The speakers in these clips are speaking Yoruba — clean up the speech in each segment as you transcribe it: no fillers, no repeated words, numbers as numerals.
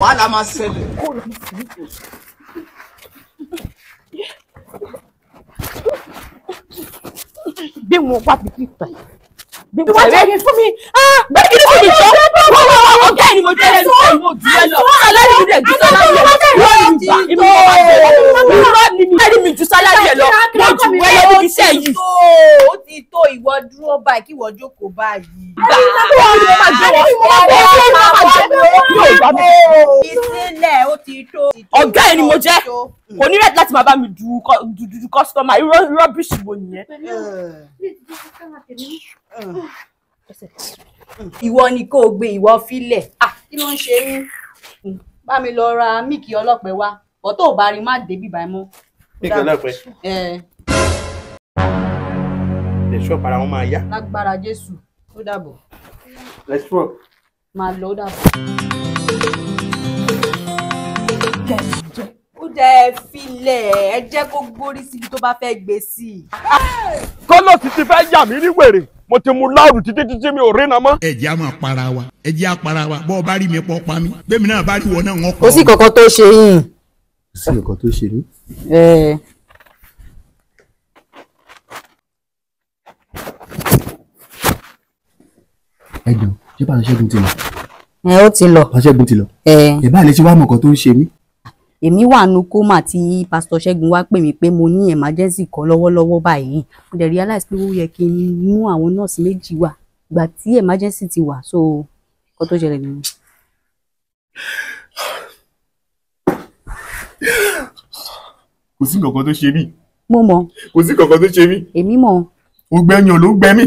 Wàhálà máa ṣẹlẹ̀. Gbé wọn wá bí kíkà yìí. Gbé wọn wá fún mi. Gbé kí ni fún mi jọ? Wọ́n wọ́n wọ́n ọ̀gá ẹ̀ ni mo jẹ́ lẹ́nu pé mo jù ẹ lọ. Sálárì mi dẹ̀ ju sálárì ẹ lọ. Irọ́ ni mi ju sálárì ẹ lọ. Mo jù ẹ lọ níbi iṣẹ́ yìí. Ó ti tó ìwọ dúró báyìí kí ìwọ jókòó báyìí. Ìsílẹ̀ ó ti tó. Ọ̀gá ẹ̀ ni mo jẹ́. Kò ní rẹ̀ láti máa bá mi du kọ́sítọ́mà. Irọ́ rọ́bìṣì wo nìyẹn? Ìwọ ni kó o gbé ìwọ fílẹ̀. Kí ló ń ṣe yín? Bá mi lọ ra míìkì ọlọ́pẹ wá. Bọ́ tó o bá rí má débi báyìí mọ́. Míìkì ọlọ́pẹ. Ẹ̀ṣọ́ para wọn máa yá. Lágbára Jésù, ó dàbọ̀. Let's work. Máa lọ, ó dàbọ̀. Ó dẹ̀ filẹ̀, ẹ jẹ́ kó gbórí síbi tó bá fẹ́ gbé sí i. Kọ́lọ́ọ̀tì ti fẹ́ yà mí ní wèrè, mo ti mu láàrú títí títí mi ò rí na mọ́. Ẹ jẹ́ á máa para wa, ẹ jẹ́ á para wa, bọ́ ọ bá rí mi pọ́ pa mí, bẹ́ẹ̀ mi náà bá rí wọ náà wọ́n pọ̀. Kò sí kankan tó ṣe yín. Kò sí nǹkan tó ṣe mí. Ẹ jọ̀ọ́, ṣé Pásítọ̀ Ṣẹ́gun ti lọ? Ẹ ó ti lọ. Pásítọ̀ Ṣẹ́gun ti lọ. Ẹ báyìí lè ṣe wá mọ̀ nǹkan tó ń ṣe mí. Èmi wà nù kómà tí Pásítọ̀ Ṣẹ́gun wá pè mí pé mo ní emergency kan lọ́wọ́lọ́wọ́ báyìí. Mo dẹ̀ realize pé ó yẹ kí n mú àwọn nọ́ọ̀sì méjì wá ìgbà tí emergency ti wà, so nǹkan tó ṣẹlẹ̀ nìyẹn. Kò sí nǹkan tó ṣe mí. Mo mọ̀. Kò sí nǹkan tó ṣe mí. Èmi mọ̀. Ògbẹ́yàn ló gbẹ mí.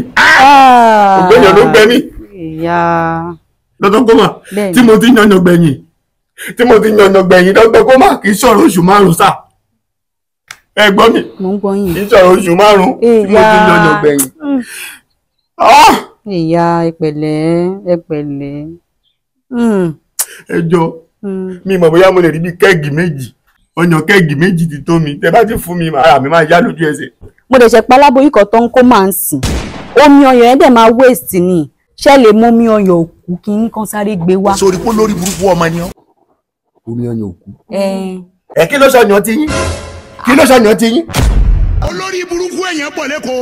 Ògbẹ́yàn ló gbẹ mí. Ìyá. Dr. Koma, tí mo ti yanyan gbẹ̀yìn, tí mo ti yanyan gbẹ̀yìn, Dr. Koma, kì í sọ̀rọ̀ oṣù márùn-ún sá. Ẹ gbọ́ mi. Mo ń gbọ́ yín. Kì í sọ̀rọ̀ oṣù márùn-ún tí mo ti yanyan gbẹ̀yìn. Ìyá, ẹ pẹ̀lẹ́, ẹ pẹ̀lẹ́. Ẹ jọ̀ọ́, mi mọ̀ bóyá mo lè rí bí kẹ́ẹ̀gì méjì. Ọyàn kẹ́ẹ̀gì méjì ti tó mi. Tẹ bá ti fún mi, ara mi máa yá lójú ẹsẹ̀. Mo dẹ̀ ṣe paláboyún kan tó ń kó máa ń sìn. Omi ọyàn ẹ̀ dẹ̀ máa waste ni. Ṣé lè mú omi ọyàn òkú kí n kàn sáré gbé wá? Sórí kó lórí burúkú ọmọ ni ọ́. Omi ọyàn òkú. Ẹ kí ló ṣọyàn ti yín? Kí ló ṣọyàn ti yín? Olórí burúkú èèyàn pọ̀ lẹ́kọ̀ọ́.